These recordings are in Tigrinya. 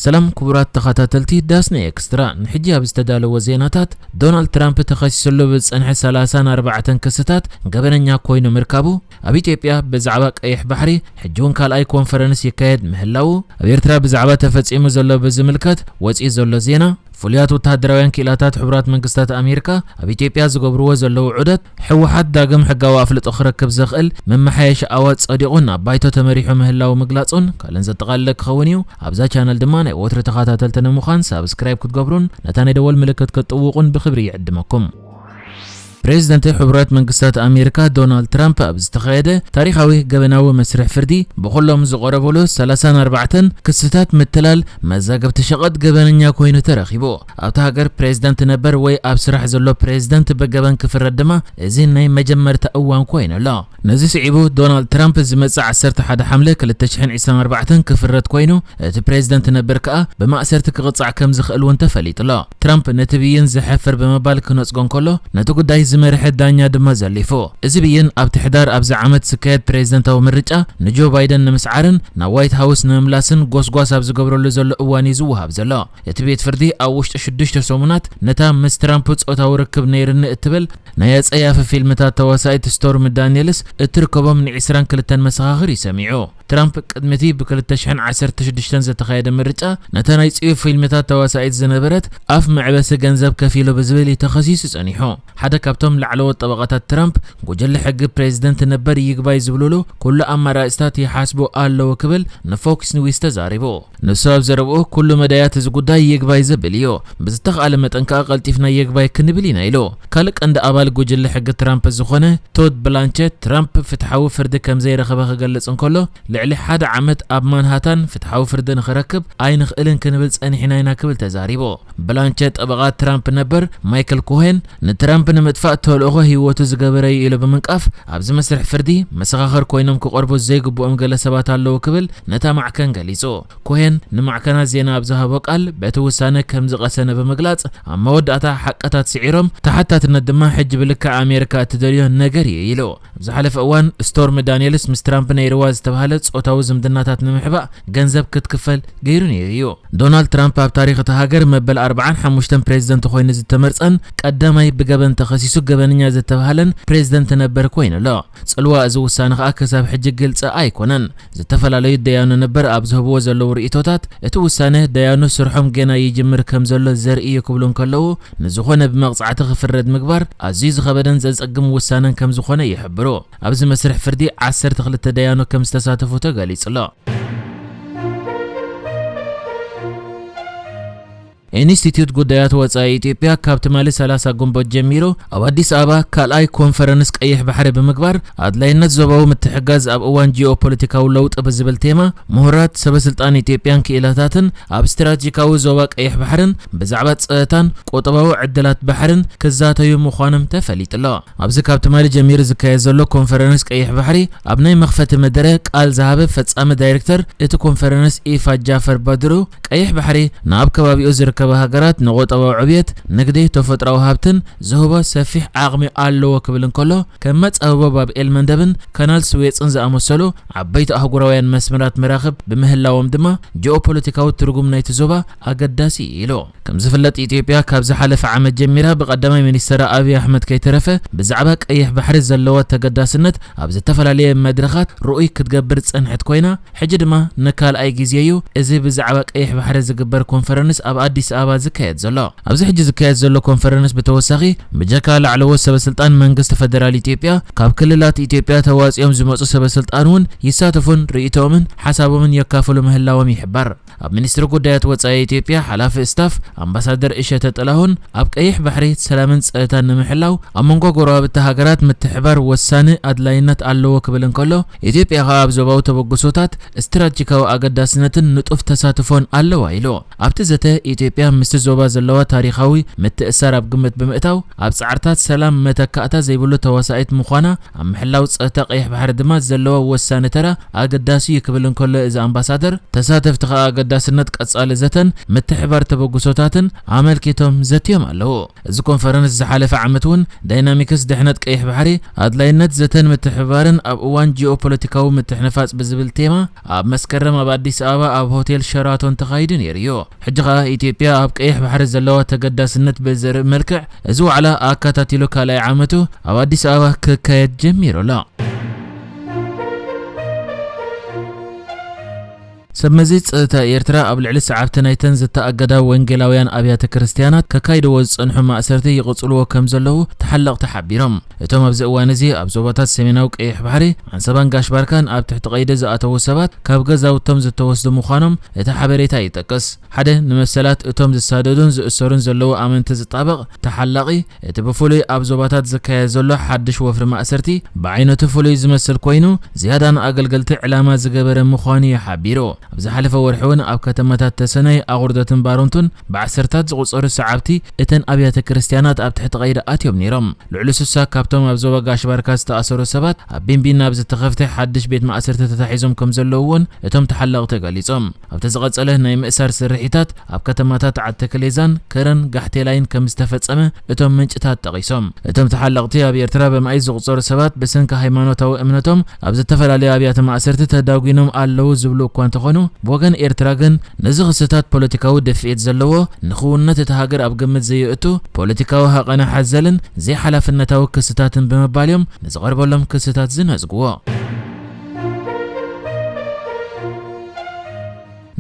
ሰላም ክቡራት ተኸታተልቲ ዳስና ኤክስትራ፣ ንሕጂ ኣብ ዝተዳለወ ዜናታት፣ ዶናልድ ትራምፕ ተኸሲስሉ ብዝጸንሐ ሰላሳን ኣርባዕተን ክስታት ገበነኛ ኮይኑ ምርካቡ፣ ኣብ ኢትዮጵያ ብዛዕባ ቀይሕ ባሕሪ ሕጂ እውን ካልኣይ ኮንፈረንስ ይካየድ ምህላዉ፣ ኣብ ኤርትራ ብዛዕባ ተፈጺሙ ዘሎ ብዝምልከት ወጺኡ ዘሎ ዜና፣ ፍሉያት ወተሃደራውያን ክኢላታት ሕቡራት መንግስታት ኣሜሪካ ኣብ ኢትዮጵያ ዝገብርዎ ዘለዉ ዑደት፣ ህወሓት ዳግም ሕጋዊ ኣፍልጦ ክረክብ ዘኽእል መመሓየሺ ኣዋጅ ጸዲቑ ናብ ባይቶ ተመሪሑ ምህላዉ ምግላጹን ካልእን ዘጠቓለለ ክኸውን እዩ። ኣብዛ ቻነል ድማ ናይ ወትሪ ተኸታተልቲ ንምዃን ሳብስክራይብ ክትገብሩን ነታ ናይ ደወል ምልክት ክትጥውቑን ብኽብሪ ይዕድመኩም። ፕሬዚደንት ሕቡራት መንግስታት ኣሜሪካ ዶናልድ ትራምፕ ኣብ ዝተኻየደ ታሪኻዊ ገበናዊ መስርሕ ፍርዲ፣ ብኹሎም ዝቐረበሉ ሰላሳን ኣርባዕተን ክስታት ምትላል መዛግብቲ ሸቐጥ ገበነኛ ኮይኑ ተረኺቡ። ኣብታ ሃገር ፕሬዚደንት ነበር ወይ ኣብ ስራሕ ዘሎ ፕሬዚደንት ብገበን ክፍረድ ድማ እዚ ናይ መጀመርታ እዋን ኮይኑ ኣሎ። ነዚ ስዒቡ ዶናልድ ትራምፕ ዝመጽእ ዓሰርተ ሓደ ሓምለ ክልተ ሽሕን ዕስራን ኣርባዕተን ክፍረድ ኮይኑ፣ እቲ ፕሬዚደንት ነበር ከኣ ብማእሰርቲ ክቕጻዕ ከም ዝኽእል እውን ተፈሊጡ ኣሎ። ትራምፕ ነቲ ብይን ዘሕፍር ብምባል ክነጽጎ እንከሎ፣ ነቲ ጉዳይ ዝመርሐ ዳኛ ድማ ዘሊፉ። እዚ ብይን ኣብቲ ሕዳር ኣብዚ ዓመት ዝካየድ ፕሬዚደንታዊ ምርጫ ንጆ ባይደን ንምስዓርን ናብ ዋይት ሃውስ ንምምላስን ጎስጓስ ኣብ ዝገብረሉ ዘሎ እዋን እዩ ዝወሃብ ዘሎ። እቲ ቤት ፍርዲ ኣብ ውሽጢ ሽዱሽተ ሰሙናት ነታ ምስ ትራምፕ ጾታዊ ርክብ ነይርኒ እትብል ናይ ኣጸያፊ ፊልምታት ተዋሳኢት ስቶርም ዳኒየልስ እትርከቦም ንዕስራን ክልተን መሰኻኽር እዩ ሰሚዑ። ትራምፕ ቅድሚ እቲ ብ ክልተ ሽሕን ዓሰርተ ሽዱሽተን ዝተኻየደ ምርጫ ነታ ናይ ጽዩፍ ፊልምታት ተዋሳኢት ዝነበረት ኣፍ መዕበሲ ገንዘብ ከፊሉ ብዝብል እዩ ተኸሲሱ ጸኒሑ። ሓደ ካብቶም ላዕለዎት ጠበቓታት ትራምፕ፣ ጉጅለ ሕጊ ፕሬዚደንት ነበር ይግባይ ዝብሉሉ ኩሉ ኣማራጺታት ይሓስቡ ኣለዉ ክብል ንፎክስ ኒውስ ተዛሪቡ። ንሱ ኣብ ዘረብኡ፣ "ኩሉ መዳያት እዚ ጉዳይ ይግባይ ዘብል እዩ። ብዝተኻእለ መጠን ከኣ ቀልጢፍና ይግባይ ክንብል ኢና" ኢሉ። ካልእ ቀንዲ ኣባል ጉጅለ ሕጊ ትራምፕ ዝኾነ ቶድ ብላንቸት፣ ትራምፕ ፍትሓዊ ፍርዲ ከም ዘይረኸበ ክገልጽ እንከሎ፣ ልዕሊ ሓደ ዓመት ኣብ ማንሃታን ፍትሓዊ ፍርዲ ንኽረክብ ኣይንኽእልን ክንብል ጸኒሕና ኢና ክብል ተዛሪቡ። ብላንቸት ጠበቓ ትራምፕ ነበር ማይክል ኮሄን ንትራምፕ ንምጥፋእ ተልእኾ ህይወቱ ዝገበረ እዩ ኢሉ ብምንቃፍ፣ ኣብዚ መስርሕ ፍርዲ መሰኻኽር ኮይኖም ክቐርቡ ዘይግብኦም ገለ ሰባት ኣለዉ ክብል ነታ ማዕከን ገሊጹ። ኮሄን ንማዕከናት ዜና ኣብ ዝሃቦ ቃል፣ በቲ ውሳነ ከም ዝቐሰነ ብምግላጽ፣ ኣብ መወዳእታ ሓቅታት ስዒሮም ተሓታትነት ድማ ሕጂ ብልክዕ ኣሜሪካ እትደልዮ ነገር እዩ ኢሉ። ኣብ ዝሓለፈ እዋን ስቶርም ዳኒየልስ ምስ ትራምፕ ነይርዋ ዝተባህለ ጾታዊ ዝምድናታት ንምሕባእ ገንዘብ ክትክፈል ገይሩ ነይሩ እዩ። ዶናልድ ትራምፕ ኣብ ታሪኽ እታ ሃገር መበል ኣርባዓን ሓሙሽተን ፕሬዚደንት ኮይኑ ዝተመርጸን ቀዳማይ ብገበን ተኸሲሱ ገበነኛ ዝተባህለን ፕሬዚደንት ነበር ኮይኑ ኣሎ። ጽልዋ እዚ ውሳነ ከኣ ክሳብ ሕጂ ግልጺ ኣይኮነን። ዝተፈላለዩ ደያኑ ነበር ኣብ ዝህብዎ ዘለዉ ርእይቶታት፣ እቲ ውሳነ ደያኑ ስርሖም ገና ይጅምር ከም ዘሎ ዘርኢ እዩ ክብሉ እንከለዉ፣ ንዝኾነ ብመቕጻዕቲ ክፍረድ ምግባር ኣዝዩ ዝኸበደን ዘጸግም ውሳነን ከም ዝኾነ ይሕብሩ። ኣብዚ መስርሕ ፍርዲ ዓሰርተ ክልተ ደያኑ ከም ዝተሳተፉ ተገሊጹ ኣሎ። ኢንስቲትዩት ጉዳያት ወጻኢ ኢትዮጵያ ካብ ትማሊ ሰላሳ ግንቦት ጀሚሩ ኣብ ኣዲስ ኣበባ ካልኣይ ኮንፈረንስ ቀይሕ ባሕሪ ብምግባር፣ ኣድላይነት ዞባዊ ምትሕጋዝ ኣብ እዋን ጂኦፖለቲካዊ ለውጢ ብዝብል ቴማ፣ ምሁራት፣ ሰበ ስልጣን ኢትዮጵያን ክኢላታትን ኣብ ስትራቴጂካዊ ዞባ ቀይሕ ባሕርን ብዛዕባ ጸጥታን ቁጠባዊ ዕድላት ባሕርን ክዛተዩ ምዃኖም ተፈሊጡ ኣሎ። ኣብዚ ካብ ትማሊ ጀሚሩ ዝካየድ ዘሎ ኮንፈረንስ ቀይሕ ባሕሪ፣ ኣብ ናይ መኽፈቲ መደረ ቃል ዝሃበ ፈጻሚ ዳይሬክተር እቲ ኮንፈረንስ ኢፋ ጃፈር ባድሩ፣ ቀይሕ ባሕሪ ንኣብ ከባቢኡ ዝርከባ ሃገራት ንቁጠባዊ ዕብየት፣ ንግዲ፣ ተፈጥሮኣዊ ሃብትን ዝህቦ ሰፊሕ ዓቕሚ ኣለዎ ክብል እንከሎ፣ ከም መጻብቦ ባብ ኤል መንደብን ካናል ስዌጽን ዝኣመሰሉ ዓበይቲ ኣህጉራውያን መስመራት መራኽብ ብምህላዎም ድማ፣ ጂኦፖለቲካዊ ትርጉም ናይቲ ዞባ ኣገዳሲ እዩ ኢሉ። ከም ዝፍለጥ፣ ኢትዮጵያ ካብ ዝሓለፈ ዓመት ጀሚራ ብቀዳማይ ሚኒስተር ኣብይ ኣሕመድ ከይተረፈ ብዛዕባ ቀይሕ ባሕሪ ዘለዋ ተገዳስነት ኣብ ዝተፈላለየ መድረኻት ርኡይ ክትገብር ዝጸንሐት ኮይና፣ ሕጂ ድማ ንካልኣይ ግዜ እዩ እዚ ብዛዕባ ቀይሕ ባሕሪ ዝግበር ኮንፈረንስ ኣብ ኣዲስ ኣበባ ዝካየድ ዘሎ። ኣብዚ ሕጂ ዝካየድ ዘሎ ኮንፈረንስ ብተወሳኺ፣ ብጀካ ላዕለዎት ሰበ ስልጣን መንግስቲ ፈደራል ኢትዮጵያ፣ ካብ ክልላት ኢትዮጵያ ተዋጺኦም ዝመጹ ሰበ ስልጣን እውን ይሳተፉን ርእይቶኦምን ሓሳቦምን የካፍሉ ምህላዎም ይሕበር። ኣብ ሚኒስትሪ ጉዳያት ወጻኢ ኢትዮጵያ ሓላፊ ስታፍ ኣምባሳደር እሸተ ጥላሁን፣ ኣብ ቀይሕ ባሕሪ ሰላምን ጸጥታን ንምሕላው ኣብ መንጎ ጎረባብቲ ሃገራት ምትሕባር ወሳኒ ኣድላይነት ኣለዎ ክብል እንከሎ፣ ኢትዮጵያ ከኣ ኣብ ዞባዊ ተበግሶታት ስትራቴጂካዊ ኣገዳስነትን ንጡፍ ተሳትፎን ኣለዋ ኢሉ። ኣብቲ ዘተ፣ ኢትዮጵያ ምስቲ ዞባ ዘለዋ ታሪኻዊ ምትእስሳር ኣብ ግምት ብምእታው፣ ኣብ ጻዕርታት ሰላም መተካእታ ዘይብሉ ተዋሳኢት ምዃና፣ ኣብ ምሕላው ጸጥታ ቀይሕ ባሕሪ ድማ ዘለዋ ወሳኒ ተራ ኣገዳሲ እዩ ክብል እንከሎ፣ እዚ ኣምባሳደር፣ ተሳተፍቲ ከኣ ኣገዳስነት ቀጻሊ ዘተን ምትሕባር ተበግሶታትን ኣመልኪቶም ዘትዮም ኣለዉ። እዚ ኮንፈረንስ ዝሓለፈ ዓመት እውን ዳይናሚክስ ድሕነት ቀይሕ ባሕሪ፣ ኣድላይነት ዘተን ምትሕባርን ኣብ እዋን ጂኦፖለቲካዊ ምትሕንፋጽ ብዝብል ቴማ ኣብ መስከረም ኣብ ኣዲስ ኣበባ ኣብ ሆቴል ሸራቶን ተኻይዱ ነይሩ እዩ። ሕጂ ኸኣ ኢትዮጵያ ኣብ ቀይሕ ባሕሪ ዘለዋ ተገዳስነት ብዘርኢ መልክዕ እዚ ዋዕላ ኣከታቲሉ ካልኣይ ዓመቱ ኣብ ኣዲስ ኣበባ ክካየድ ጀሚሩ ኣሎ። ሰብ መዚ ጸጥታ ኤርትራ ኣብ ልዕሊ ሰዓብቲ ናይተን ዝተኣገዳ ወንጌላውያን ኣብያተ ክርስትያናት ከካይድዎ ዝጸንሑ ማእሰርቲ ይቕጽልዎ ከም ዘለዉ ተሓለቕቲ ሓቢሮም። እቶም ኣብዚ እዋን እዚ ኣብ ዞባታት ሰሜናዊ ቀይሕ ባሕሪ፣ ዓንሰባን ጋሽ ባርካን ኣብ ትሕቲ ቀይዲ ዝኣተዉ ሰባት ካብ ገዛውቶም ዝተወስዱ ምዃኖም እቲ ሓበሬታ ይጠቅስ። ሓደ ንመሰላት እቶም ዝሳደዱን ዝእሰሩን ዘለዉ ኣመንቲ ዝጣበቕ ተሓላቒ፣ እቲ ብፍሉይ ኣብ ዞባታት ዝካየድ ዘሎ ሓድሽ ወፍሪ ማእሰርቲ ብዓይነቱ ፍሉይ ዝመስል ኮይኑ፣ ዝያዳ ንኣገልገልቲ ዕላማ ዝገበረ ምዃኑ እዩ ሓቢሩ። ኣብ ዝሓለፈ ወርሒ እውን ኣብ ከተማታት ተሰነይ፣ ኣቑርደትን ባረንቱን ብዓሰርታት ዝቑጸሩ ሰዓብቲ እተን ኣብያተ ክርስትያናት ኣብ ትሕቲ ቀይዲ ኣትዮም ነይሮም። ልዕሊ ስሳ ካብቶም ኣብ ዞባ ጋሽ ባርካ ዝተኣሰሩ ሰባት ኣብ ቢንቢ ናብ ዝተኸፍተ ሓድሽ ቤት ማእሰርቲ ተታሒዞም ከም ዘለዉ እውን እቶም ተሓለቕቲ ገሊጾም። ኣብቲ ዝቐጸለ ናይ ምእሳር ስርሒታት ኣብ ከተማታት ዓዲ ተከሌዛን ከረን ጋሕቴላይን ከም ዝተፈጸመ እቶም ምንጭታት ጠቒሶም። እቶም ተሓለቕቲ ኣብ ኤርትራ ብመኣይ ዝቑጸሩ ሰባት ብሰንኪ ሃይማኖታዊ እምነቶም ኣብ ዝተፈላለዩ ኣብያተ ማእሰርቲ ተዳጒኖም ኣለዉ ዝብሉ እኳ እንተኾኑ፣ ብወገን ኤርትራ ግን ነዚ ክስታት ፖለቲካዊ ድፍኢት ዘለዎ፣ ንኽውንነት እታ ሃገር ኣብ ግምት ዘየእቱ፣ ፖለቲካዊ ሃቐነ ሓዘልን ዘይሓላፍነታዊ ክስታትን ብምባል እዮም ንዝቐርበሎም ክስታት ዝነጽግዎ።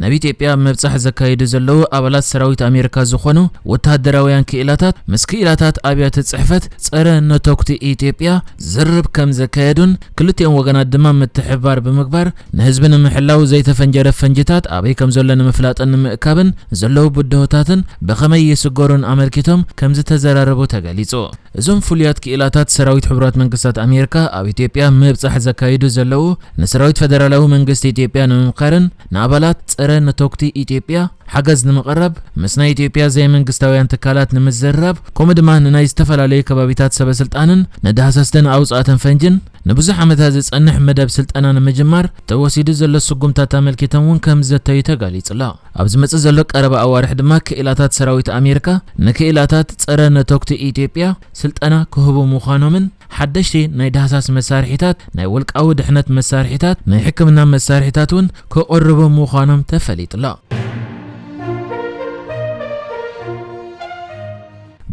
ናብ ኢትዮጵያ ምብጻሕ ዘካየዱ ዘለዉ ኣባላት ሰራዊት ኣሜሪካ ዝኾኑ ወተሃደራውያን ክኢላታት ምስ ክኢላታት ኣብያተ ጽሕፈት ጸረ ነቶክቲ ኢትዮጵያ ዝርርብ ከም ዘካየዱን ክልቲኦም ወገናት ድማ ምትሕብባር ብምግባር ንህዝቢ ንምሕላው ዘይተፈንጀረ ፈንጅታት ኣበይ ከም ዘሎ ንምፍላጥን ንምእካብን ዘለዉ ብድሆታትን ብኸመይ ይስገሩን ኣመልኪቶም ከም ዝተዘራረቡ ተገሊጹ። እዞም ፍሉያት ክኢላታት ሰራዊት ሕቡራት መንግስታት ኣሜሪካ ኣብ ኢትዮጵያ ምብጻሕ ዘካይዱ ዘለዉ፣ ንሰራዊት ፈደራላዊ መንግስቲ ኢትዮጵያ ንምምካርን ንኣባላት ጸረ ነቶክቲ ኢትዮጵያ ሓገዝ ንምቕራብ፣ ምስ ናይ ኢትዮጵያ ዘይመንግስታውያን ትካላት ንምዝርራብ፣ ከምኡ ድማ ንናይ ዝተፈላለዩ ከባቢታት ሰበ ስልጣንን ንዳህሰስትን ኣውጻእትን ፈንጅን ንብዙሕ ዓመታት ዝጸንሕ መደብ ስልጠና ንምጅማር ተወሲዱ ዘሎ ስጉምታት ኣመልኪቶም እውን ከም ዘተዩ ተጋሊጹ ኣሎ። ኣብ ዝመጽእ ዘሎ ቀረባ ኣዋርሕ ድማ ክኢላታት ሰራዊት ኣሜሪካ ንክኢላታት ጸረ ነቶክቲ ኢትዮጵያ ስልጠና ክህቡ ምዃኖምን ሓደሽቲ ናይ ዳህሳስ መሳርሒታት፣ ናይ ውልቃዊ ድሕነት መሳርሒታት፣ ናይ ሕክምና መሳርሒታት እውን ክቕርቡ ምዃኖም ተፈሊጡ ኣሎ።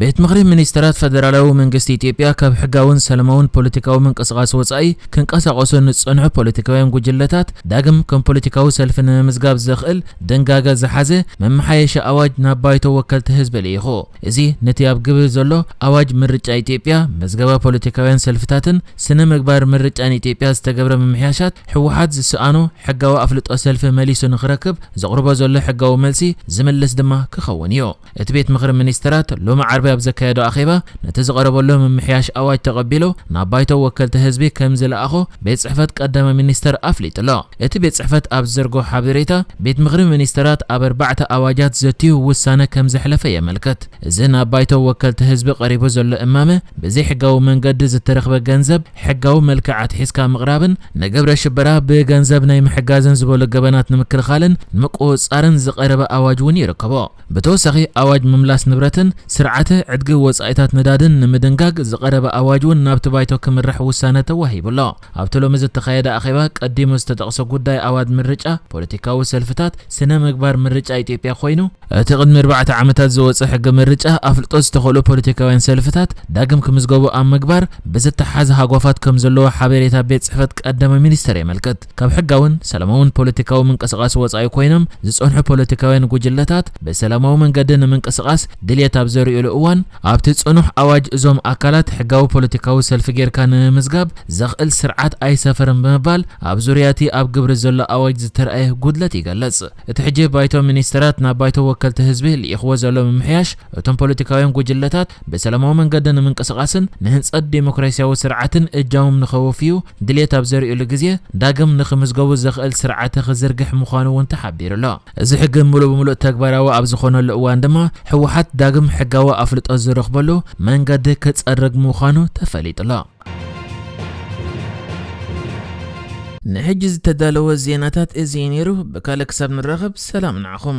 ቤት ምኽሪ ሚኒስተራት ፈደራላዊ መንግስቲ ኢትዮጵያ ካብ ሕጋውን ሰላማውን ፖለቲካዊ ምንቅስቓስ ወጻኢ ክንቀሳቐሱ ንዝጸንሑ ፖለቲካውያን ጉጅለታት ዳግም ከም ፖለቲካዊ ሰልፊ ንምምዝጋብ ዘኽእል ድንጋገ ዝሓዘ መመሓየሺ ኣዋጅ ናብ ባይቶ ወከልቲ ህዝቢ ልኢኹ። እዚ ነቲ ኣብ ግብሪ ዘሎ ኣዋጅ ምርጫ ኢትዮጵያ፣ መዝገባ ፖለቲካውያን ሰልፍታትን ስነ ምግባር ምርጫን ኢትዮጵያ ዝተገብረ ምምሕያሻት ህወሓት ዝሰኣኖ ሕጋዊ ኣፍልጦ ሰልፊ መሊሱ ንኽረክብ ዘቕርቦ ዘሎ ሕጋዊ መልሲ ዝምልስ ድማ ክኸውን እዩ። እቲ ቤት ምኽሪ ሚኒስተራት ሎሚ ዓርቢ ኣብ ዘካየዶ ኣኼባ ነቲ ዝቐረበሉ ምምሕያሽ ኣዋጅ ተቐቢሉ ናብ ባይቶ ወከልቲ ህዝቢ ከም ዝለኣኾ ቤት ጽሕፈት ቀዳማይ ሚኒስተር ኣፍሊጡ ኣሎ። እቲ ቤት ጽሕፈት ኣብ ዝዘርግሖ ሓበሬታ፣ ቤት ምኽሪ ሚኒስተራት ኣብ ኣርባዕተ ኣዋጃት ዘትዩ ውሳነ ከም ዘሕለፈ የመልክት። እዚ ናብ ባይቶ ወከልቲ ህዝቢ ቀሪቡ ዘሎ እማመ፣ ብዘይሕጋዊ መንገዲ ዝተረኽበ ገንዘብ ሕጋዊ መልክዕ ኣትሒዝካ ምቕራብን ንግብረ ሽበራ ብገንዘብ ናይ ምሕጋዝን ዝበሉ ገበናት ንምክልኻልን ንምቁጽጻርን ዝቐረበ ኣዋጅ እውን ይርከቦ። ብተወሳኺ ኣዋጅ ምምላስ ንብረትን ስርዓተ ዕድጊ ወጻኢታት ነዳድን ንምድንጋግ ዝቐረበ ኣዋጅ እውን ናብቲ ባይቶ ክምራሕ ውሳነ ተዋሂቡ ኣሎ። ኣብቲ ሎሚ ዝተኻየደ ኣኼባ ቀዲሙ ዝተጠቕሰ ጉዳይ ኣዋጅ ምርጫ ፖለቲካዊ ሰልፍታት፣ ስነ ምግባር ምርጫ ኢትዮጵያ ኮይኑ፣ እቲ ቅድሚ ኣርባዕተ ዓመታት ዝወጸ ሕጊ ምርጫ ኣፍልጦ ዝተኸእሉ ፖለቲካውያን ሰልፍታት ዳግም ክምዝገቡ ኣብ ምግባር ብዝተሓዝ ሃጓፋት ከም ዘለዎ ሓበሬታ ቤት ጽሕፈት ቀዳማይ ሚኒስተር የመልክት። ካብ ሕጋውን ሰላማውን ፖለቲካዊ ምንቅስቓስ ወጻኢ ኮይኖም ዝጸንሑ ፖለቲካውያን ጉጅለታት ብሰላማዊ መንገዲ ንምንቅስቓስ ድልየት ኣብ ዘርእዩሉ እዋን፣ ኣብቲ ጽኑሕ ኣዋጅ እዞም ኣካላት ሕጋዊ ፖለቲካዊ ሰልፊ ጌርካ ንምምዝጋብ ዘኽእል ስርዓት ኣይሰፈርን ብምባል ኣብ ዙርያ እቲ ኣብ ግብሪ ዘሎ ኣዋጅ ዝተረኣየ ጉድለት ይገልጽ። እቲ ሕጂ ባይቶ ሚኒስተራት ናብ ባይቶ ወከልቲ ህዝቢ ልኢኽዎ ዘሎ ምምሕያሽ፣ እቶም ፖለቲካውያን ጉጅለታት ብሰላማዊ መንገዲ ንምንቅስቓስን ንህንጸት ዴሞክራሲያዊ ስርዓትን እጃሞም ንኸወፍዩ ድልየት ኣብ ዘርእዩሉ ግዜ፣ ዳግም ንኽምዝገቡ ዘኽእል ስርዓተ ክዝርግሕ ምዃኑ እውን ተሓቢሩ ኣሎ። እዚ ሕጊ ምሉእ ብምሉእ ተግባራዊ ኣብ ዝኾነሉ እዋን ድማ፣ ህወሓት ዳግም ሕጋዊ ኣፍልጦ ዝረኽበሉ መንገዲ ክጸርግ ምዃኑ ተፈሊጡ ኣሎ። ንሕጂ ዝተዳለወ ዜናታት እዚ እዩ ነይሩ። ብካልእ ክሳብ ንራኸብ ሰላም ንዓኹም።